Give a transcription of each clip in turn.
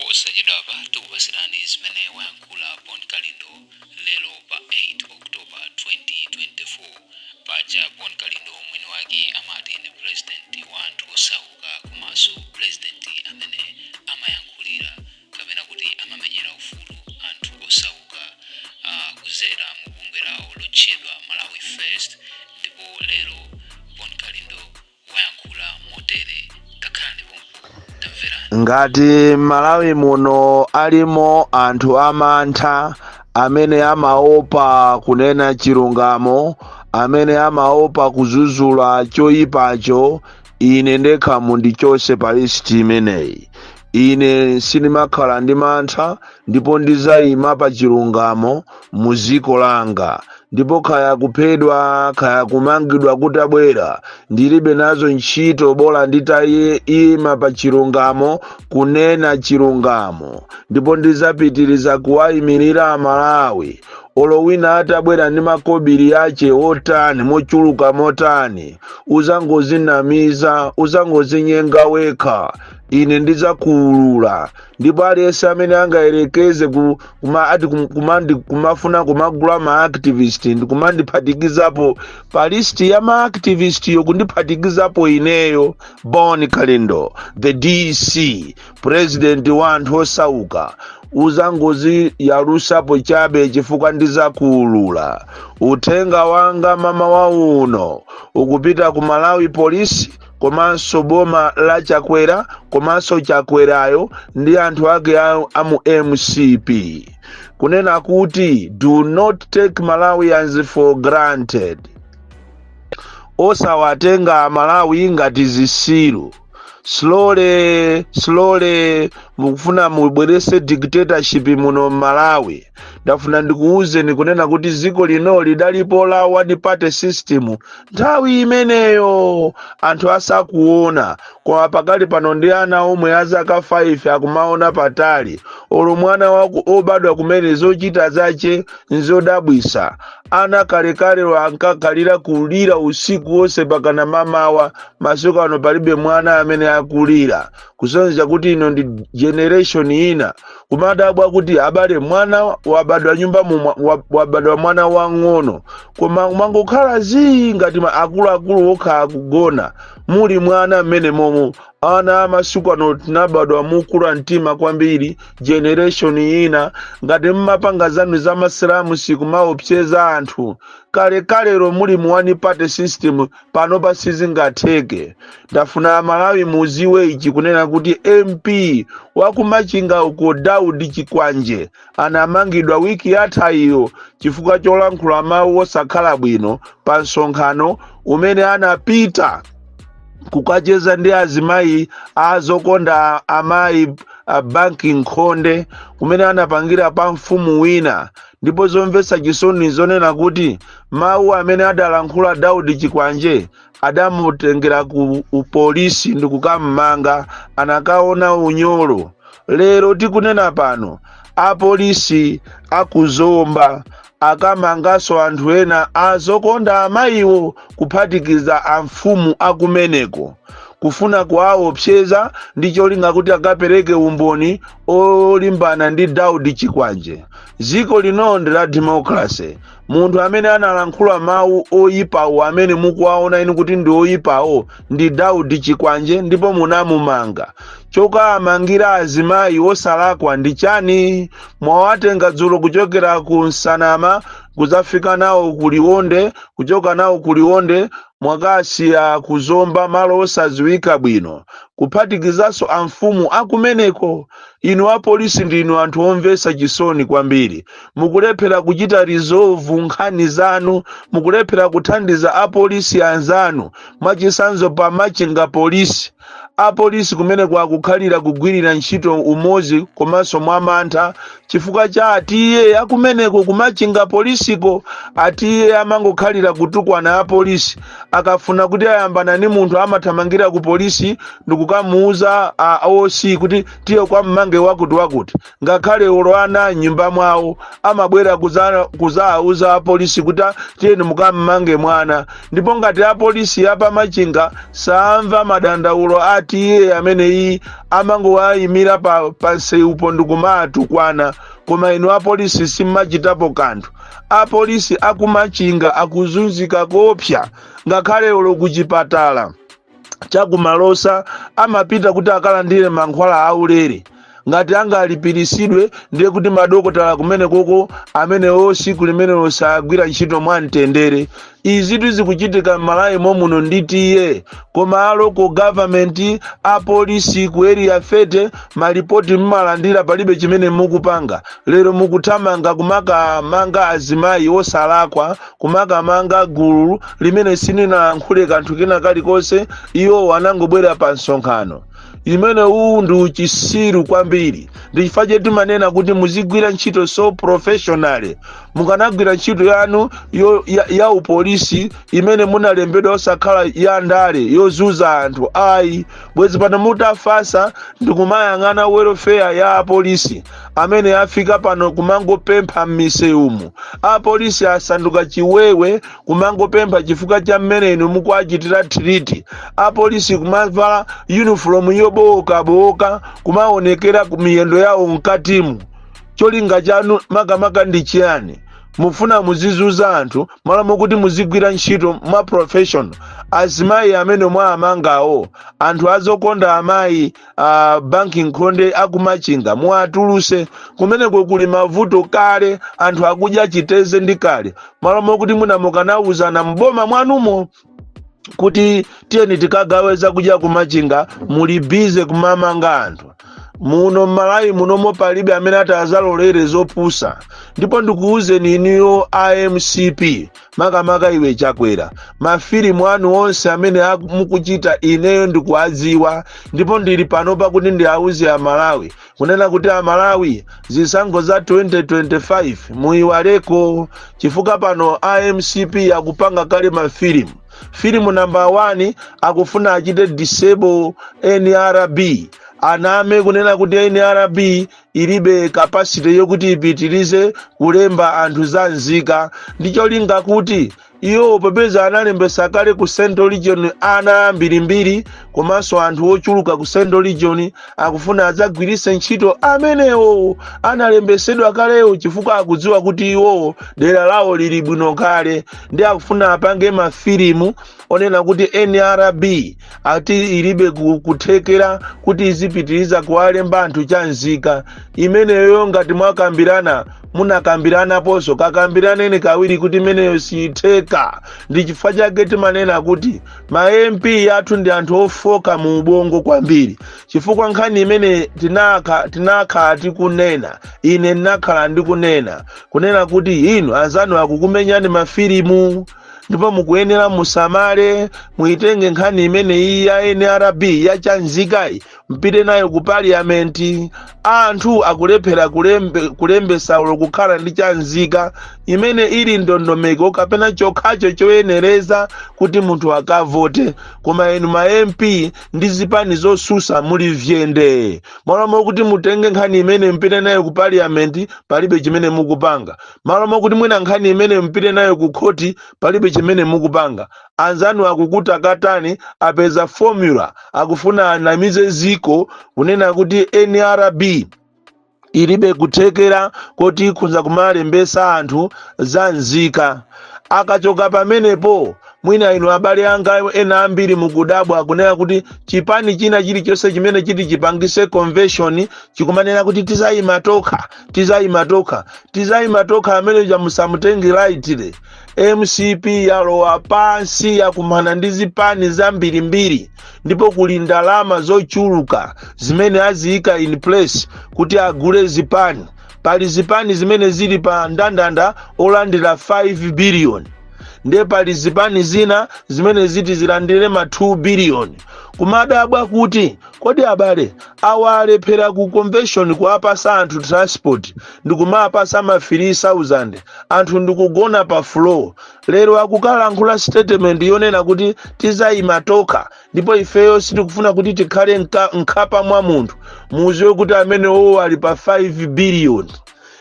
Posachedwapa tikupasirani zimene wayankhula Bon Kalindo lero pa 8 October 2024. Paja Bon Kalindo mwini wake amati ndi president wa anthu osauka komanso president amene amayankhulira kapena kuti amamenyera ufulu anthu osauka kuzera mu bungwe lawo lotchedwa Malawi First. Ndipo lero Bon Kalindo wayankhula motere, takhalani pompo, tamverani. Ngati Malawi muno alimo anthu amantha amene amaopa kunena chilungamo, amene amaopa kuzuzula choyipacho, ine ndekha mundichose pa list imeneyi. Ine sindimakhala ndi mantha ndipo ndizayima pa chilungamo mu dziko langa, ndipo kaya kuphedwa, kaya kumangidwa kutabwera, ndilibe nazo ntchito, bola nditayima pa chilungamo, kunena chilungamo, ndipo ndizapitiriza kuwayimirira Amalawi. Olo wina atabwera ndi makobiri ache otani, mochuluka motani, uzangozinamiza, uzangozinyenga wekha, ine ndidzakuwulula. Ndipo aliyense amene angayerekeze kuma, ati kumandi, kumafuna kumagula ma activist ndi kumandiphatikizapo pa list ya ma activist yo, kundiphatikizapo ineyo Bon Kalindo the DC, president wa anthu osauka, uzangozi yalusapo chabe, chifukwa ndizakuwulula. Uthenga wanga mmawa uno ukupita ku Malawi Police komanso boma la Chakwera, komanso Chakwerayo ndi anthu ake amu MCP, kunena kuti do not take Malawians for granted. Osawatenga Amalawi ngati zisilu. Slowly slowly mukufuna mubwerese dictatorship muno Mmalawi. Ndafuna ndikuwuzeni kunena kuti dziko lino lidalipo la one party system nthawi imeneyo anthu asakuona, koma pakali pano ndi ana omwe azaka 5 akumaona patali. Olo mwana waku obadwa kumene, zochita zache nzodabwisa. Ana kalekale ankakhalira kulira usiku wonse pakana mamawa. Masiku ano palibe mwana amene akulira, kusonyeza kuti ino ndi generation ina. Kumadabwa kuti abale, mwana wabadwa nyumba mu wabadwa mwana wang'ono, koma mangokhala zii ngati akuluakulu okha akugona, muli mwana mmene momo. Ana amasiku ano tinabadwa mukula mtima kwambiri, generation ina. Ngati mmapanga zanu za masilamu, sikumaopseza anthu. Kalekalero muli mu one party system, pano pasizingatheke. Ndafuna Amalawi muziwe ichi, kunena kuti MP wakumachinga uko, Daudi Chikwanje, anamangidwa wiki yatha iyo chifukwa cholankhula mawu osakhala bwino pa msonkhano umene anapita kukacheza ndi azimayi azokonda amayi a banki nkhonde, kumene anapangira pa mfumu wina. Ndipo zomvetsa chisoni zonena kuti mawu amene adalankhula Daudi Chikwanje adamutengera ku upolisi ndi kukammanga, anakaona unyolo. Lero tikunena pano, apolisi akuzomba akamanganso anthu ena azokonda amayiwo, kuphatikiza amfumu akumeneko, kufuna kuwaopseza ndi cholinga kuti akapereke umboni olimbana ndi Daudi Chikwanje. Dziko lino ndi la democracy. Munthu amene analankhula mawu oyipawo, amene mukuwaona inu kuti ndi oyipawo, ndi Daudi Chikwanje, ndipo munamumanga. Chokamangira azimayi osalakwa ndi chani? Mwawatenga dzulo kuchokera ku Nsanama kudzafika nawo ku Liwonde, kuchoka nawo ku Liwonde mwakasiya kuzomba, malo osadziwika bwino, kuphatikizanso amfumu akumeneko. Inu apolisi ndinu anthu omvetsa chisoni kwambiri. Mukulephera kuchita resolve nkhani zanu, mukulephera kuthandiza apolisi anzanu. Mwachitsanzo, pa Machinga Polisi, apolisi kumene kwakukhalira kugwirira ntchito umodzi komanso mwamantha, chifukwa chonena kuti Chifukwa cha atiye akumeneko kumachinga polisiko. Atiye amangokhalira kutukwana apolisi. Akafuna kuti ayambana ni munthu, amathamangira ku polisi ndikukamuuza a OC kuti tiye kwa mmange wakuti wakuti. Ngakhale olo ana m'nyumba mwawo amabwera kuzauza apolisi kuti, "Ah, tiyeni mukammange mwana." Ndipo ngati apolisi apamachinga samva madandaulo atiye ameneyi, amangowayimira pa nsewupo ndikumatukwana, koma inu apolisi simmachitapo kanthu. Apolisi akumachinga akuzunzika kopsa. Ngakhale olo kuchipatala chakumalosa amapita kuti akalandire mankhwala aulere, ngati angalipirisidwe ndiye kuti madokotala kumene koko amenewo siku limenelo sagwira ntchito mwamtendere. Izitu zikuchitika m'Malawi momuno nditiye, koma a local government, apolisi ku Area 30, malipoti mmalandira, palibe chimene mukupanga. Lero mukuthamanga kumakamanga azimayi osalakwa, kumakamanga gulu limene silinalankhule kanthu kena kalikonse. Iwo anangobwera pa msonkhano imene. Uwu ndi uchisiru kwambiri. Ndi chifukwa chake timanena kuti muzigwira ntchito so professionally. Mukanagwira ntchito yanu ya upolisi imene munalembedwa, osakhala ya ndale yozuza anthu ayi, bwezi pano mutafasa ndikumayang'ana welfare ya apolisi amene afika pano kumangopempha m'misewumu. Apolisi asanduka chiwewe, kumangopempha chifukwa cha mmene inu mukuachitira treat. Apolisi kumavala uniform yobowokabowoka, kumaonekera ku miyendo yawo mkatimu. Cholinga chanu makamaka ndi chiyani? Mufuna muzizuza anthu malo mokuti muzigwira ntchito mwa professional. Azimayi amene mwamangawo, anthu azokonda amayi, banking khonde akumachinga, muwatuluse. Kumeneko kuli mavuto kale, anthu akudya chiteze ndi kale. Malo mokuti munamukanawuzana mboma mwanumo kuti tiyeni tikagawe zakudya kumachinga, muli busy kumamanga anthu. Muno m'Malawi munomo palibe amene ati azalolere zopusa. Ndipo ndikuwuzeni inuyo iMCP, makamaka iwe Chakwera, mafilimu anu onse amene mukuchita ineyo ndikuwadziwa. Ndipo ndili panopa kuti ndiawuze Amalawi kunena kuti, Amalawi, zisankho za 2025 muyiwaleko, chifukwa pano iMCP akupanga kale mafilimu. Filimu namba 1, akufuna achite disable NRB, aname kunena kuti NRB ilibe capacity yokuti ipitirize kulemba anthu za nzika, ndi cholinga kuti iwo popeza analembesa kale ku Central Region ana ambirimbiri komanso anthu ochuluka ku Central Region, akufuna adzagwiritse ntchito amenewo analembesedwa kalewo, chifukwa akudziwa kuti iwowo dera lawo lili bwino kale. Ndi akufuna apange mafilimu onena kuti NRB ati ilibe kuthekera kuti izipitiriza kuwalemba anthu cha nzika imeneyo. Ngati mwakambirana, munakambiranaponso, kakambiraneni kawiri kuti imeneyo siyitheka. Ndi chifukwa chake timanena kuti ma MP athu ndi anthu ofoka mu ubongo kwambiri, chifukwa nkhani imene tinakhala tikunena, ine ndinakhala ndikunena kunena kuti inu anzanu akukumenyani mafilimu, ndipo mukuyenera musamale. Muitenge nkhani imeneyi ya NRB yachanzikayi, mpite nayo ku parliament. Anthu akulephera kulembesa ulo kukhala ndi chanzika imene ili ndondomeko kapena chokhacho choyenereza kuti munthu akavote, koma inu ma MP ndi zipani zosusa muli vyende. Malo mokuti mutenge nkhani imene mpite nayo ku parliament, palibe chimene mukupanga. Malo mokuti mwina nkhani imene mpite nayo ku khoti, palibe chimene mukupanga. Anzanu akukutakatani, apeza formula, akufuna anamize ziko kunena kuti NRB ilibe kuthekera koti ikhoza kumalembesa anthu za nzika. Akachoka pamenepo, mwina inu abale anga ena ambiri mukudabwa kunena kuti chipani china chilichonse chimene chiti chipangise convention chikumanena kuti tizayima tokha, tizayima tokha, tizayima tokha. Amene chamusamutenge lightly. MCP yalowa pansi, yakumana ndi zipani zambirimbiri, ndipo kuli ndalama zochuluka zimene aziyika in place kuti agule zipani. Pali zipani zimene zili pa ndandanda olandira 5 billion. Ndiye pali zipani zina zimene ziti zilandire ma 2 billion. Kumadabwa kuti kodi abale awa alephera ku convention kuwapasa anthu transport, ndikumapasa ma 3000, anthu ndikugona pa floor. Lero akukalankhula statement yonena kuti tizayima tokha ndipo ifeyo sitikufuna kuti tikhale mkhapa mwa munthu. Muziwe kuti amenewo ali pa 5 billion.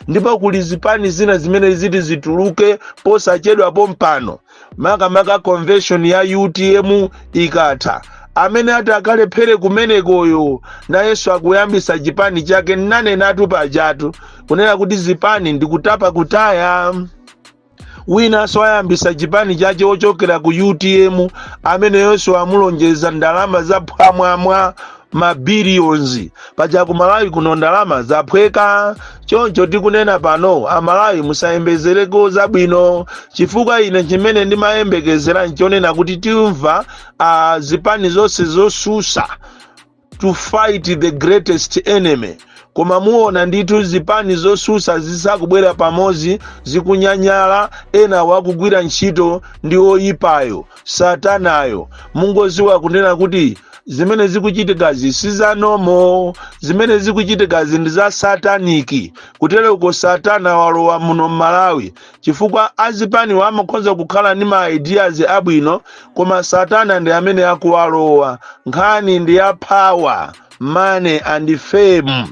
Ndipo kuli zipani zina zimene ziti zituluke posachedwapo mpano, makamaka convention ya UTM ikatha. Amene ati akalephere kumenekoyo nayenso akuyambisa chipani chake. Nanenatu pajatu kunena kuti zipani ndikutapa kutaya. Winanso ayambisa chipani chache ochokera ku UTM, ameneyonso amulonjeza ndalama zaphwamwamwa, ma billions. Paja ku Malawi kuno ndalama zaphweka. Choncho tikunena pano, Amalawi, musayembezereko zabwino, chifukwa ine chimene ndimayembekezera nchonena kuti timva zipani zonse zosusa to fight the greatest enemy. Koma muona ndithu zipani zosusa zisakubwera pamodzi, zikunyanyala, ena wakugwira ntchito ndi oyipayo, satanayo. Mungoziwa kunena kuti zimene zikuchitikazi sizanomo, zimene zikuchitikazi ndi za satanic. Kutereko satana walowa muno mMalawi, chifukwa azipaniwo amakhoza kukhala ndi ma ideas abwino, koma satana ndi amene akuwalowa. Nkhani ndi ya power, money and fame,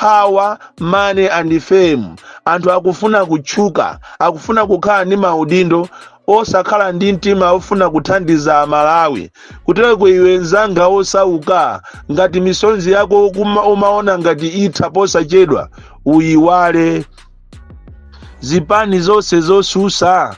power, money and fame. Anthu akufuna kutchuka, akufuna kukhala ndi maudindo, osakhala ndi mtima ofuna kuthandiza Amalawi. Kutereko iwe mzanga osauka, ngati misonzi yako umaona ngati itha posachedwa, uyiwale. Zipani zonse zosusa,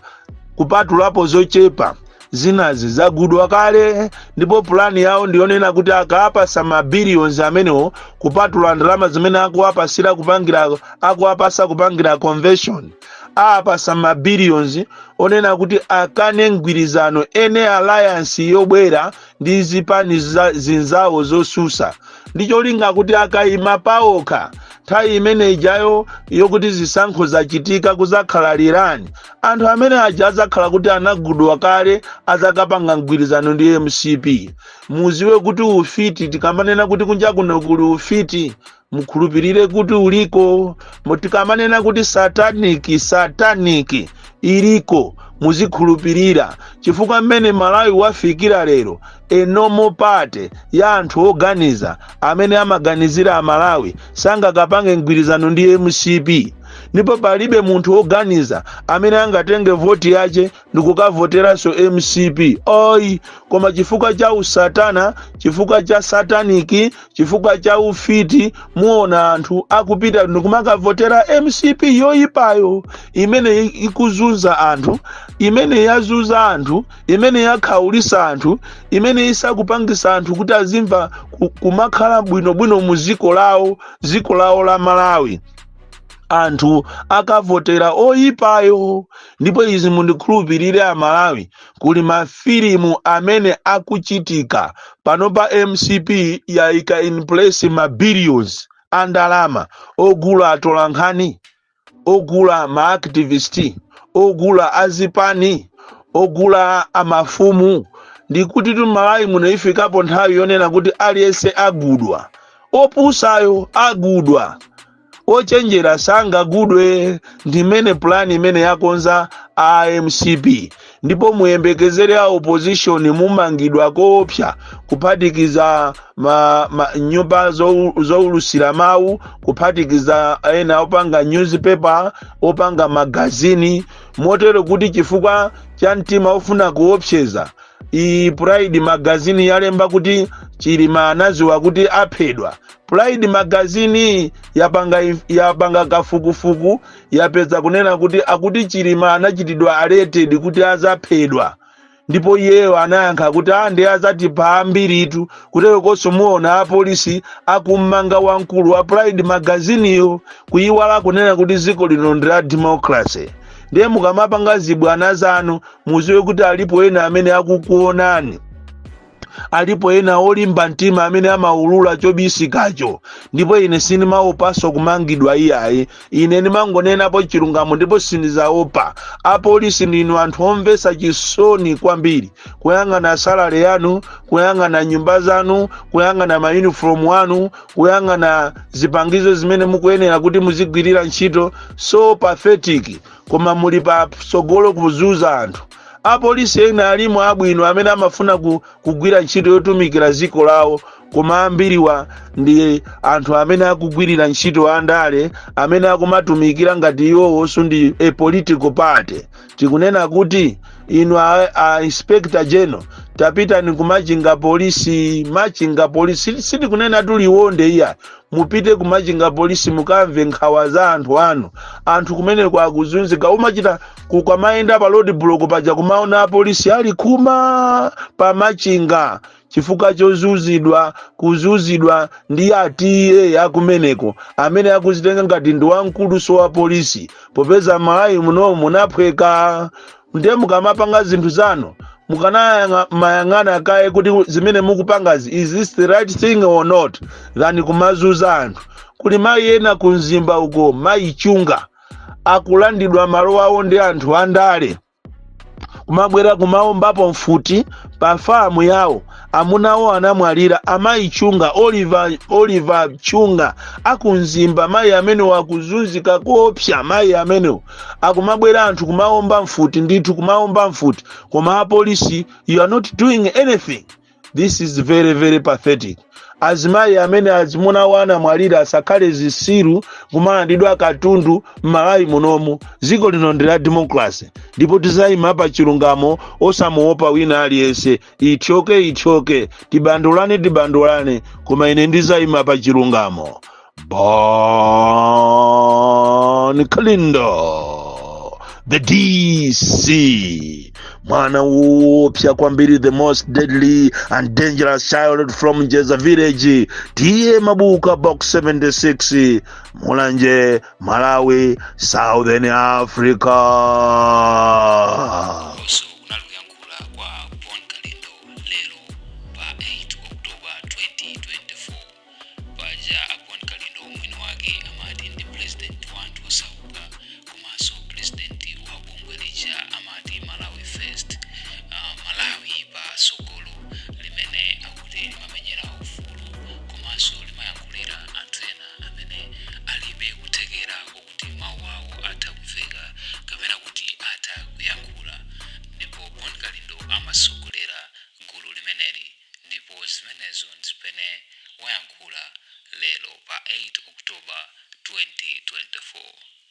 kupatulapo zochepa, zinazi zagudwa kale, ndipo pulani yawo ndiyonena kuti akapasa ma billions amenewo, kupatula ndalama zimene akuwapasira kupangira, akuwapasa kupangira convention, apasa ma billions onena kuti akane mgwirizano, ene alliance yobwera ndi zipani zinzawo zosusa, ndi cholinga kuti akayima paokha nthawi imene ijayo yokuti zisankho zachitika, kuzakhala lirani, anthu amene aja azakhala kuti anagudwa kale, azakapanga mgwirizano ndi MCP. Muziwe kuti ufiti, tikamanena kuti kunja kuno kuli ufiti, mukhulupirire kuti uliko. Tikamanena kuti satanic, satanic iliko, muzikhulupirira, chifukwa mmene Malawi wafikira lero, a normal party ya anthu oganiza amene amaganizira Amalawi sangakapange mgwirizano ndi MCP, ndipo palibe munthu woganiza amene angatenge voti yace ndikukavoteranso MCP oyi. Koma chifukwa cha usatana, chifukwa cha satanic, chifukwa cha ufiti, muona anthu akupita ndikumakavotera MCP yoyipayo, imene ikuzunza anthu, imene yazunza anthu, imene yakhaulisa anthu, imene isakupangisa anthu kuti azimva kumakhala bwinobwino mu ziko lawo, ziko lawo la Malawi. Anthu akavotera oyipayo. Ndipo izi mundikhulupirire Amalawi, kuli mafilimu amene akuchitika panopa. MCP yayika in place ma billions a ndalama ogula atolankhani, ogula ma activist, ogula azipani, ogula amafumu. Ndikuti tu Malawi muno ifikapo nthawi yonena kuti aliyense agudwa, opusayo agudwa, ochenjera sangagudwe. Ndimene pulani imene yakonza AMCP. Ndipo muyembekezere a opposition mumangidwa koopsa, kuphatikiza ma nyumba zoulusira mawu, kuphatikiza ena opanga newspaper, opanga magazini, motero kuti chifukwa cha mtima ofuna kuopseza. Iyi Pride Magazine yalemba kuti Chilima anaziwa kuti aphedwa. Pride Magazine yapanga kafukufuku, yapeza kunena kuti akuti Chilima anachitidwa alerted kuti azaphedwa, ndipo iyeyo anayankha kuti a ndi azatipha ambiritu. Kutero konso muona apolisi akummanga wamkulu wa Pride Magazineyo, kuyiwala kunena kuti dziko lino ndi la democracy. Ndiye mukamapanga zibwana zanu, muziwe kuti alipo ena amene akukuonani. Alipo ena olimba mtima amene amaulula chobisikacho. Ndipo ine sindimaopanso kumangidwa iyayi. Ine ndimangonenapo chilungamo ndipo sindizaopa. Apolisi, ndinu anthu omvetsa chisoni kwambiri. Kuyang'ana salary yanu, kuyang'ana nyumba zanu, kuyang'ana mayunifomu anu, kuyang'ana zipangizo zimene mukuyenera kuti muzigwirira ntchito, so pathetic, koma muli patsogolo kuzunza anthu. Apolisi ena alimo abwino amene amafuna kugwira ntchito yotumikira dziko lawo, koma ambiriwa ndi anthu amene akugwirira ntchito andale, amene akumatumikira ngati iwowonso ndi a political party. Tikunena kuti inu a Inspector General, tapitani kumachinga Polisi. Machinga Polisi, sitikunena tuliwonde iya. Mupite kumachinga Polisi, mukamve nkhawa za anthu anu. Anthu kumeneko akuzunzika. Umachita kukamayenda pa road block paja, kumaona apolisi ali khuma pamachinga chifukwa chozunzidwa, kuzunzidwa ndi a T/A akumeneko amene akuzitenga ngati ndi wamkuluso wa polisi, popeza Malawi muno munaphweka. Ndiye mukamapanga zinthu zanu, mukanayang'ana kaye kuti zimene mukupangazi, is this the right thing or not, than kumazunza anthu. Kuli mayi ena kumzimba uko, Mayi Chunga, akulandidwa malo awo ndi anthu andale, kumabwera kumaombapo mfuti pa famu yawo. Amunawo anamwalira. Amayi Chunga, Oliver Chunga akumzimba, mayi amenewo akuzunzika koopsa. Mayi amenewo akumabwera anthu kumaomba mfuti ndithu, kumaomba mfuti, koma apolisi, you are not doing anything. This is very, very pathetic. Azimayi amene azimunawo anamwalira asakhale zisiru kumalandidwa katundu m'Malawi munomu. Dziko lino ndi la democracy ndipo tizayima pa chilungamo, osamuopa wina aliyense. Ithyoke, ithyoke, tibandulane, tibandulane, koma ine ndizayima pa chilungamo. Bon Kalindo, the DC, mwana woopsa kwambiri, the most deadly and dangerous child from Njeza village, T/A Mabuka, Box 76, Mulanje, Malawi, Southern Africa. Konso kunali kuyankhula kwa Bon Kalindo lero pa 8 October 2024. Paja a Bon Kalindo mwini wake amati ndi president wa anthu osauka, komanso president wa bungwe lija amati Malawi First, Malawi pa sogolo, limene akuti limamenyera ufulu komanso limayankhulira anthu ena amene alibe kuthekera kokuti mawu awo atha kumveka kapena kuti atha kuyankhula. Ndipo Bon Kalindo amasogolera gulu limeneli, ndipo zimenezo ndizimene wayankhula lero pa 8 October 2024.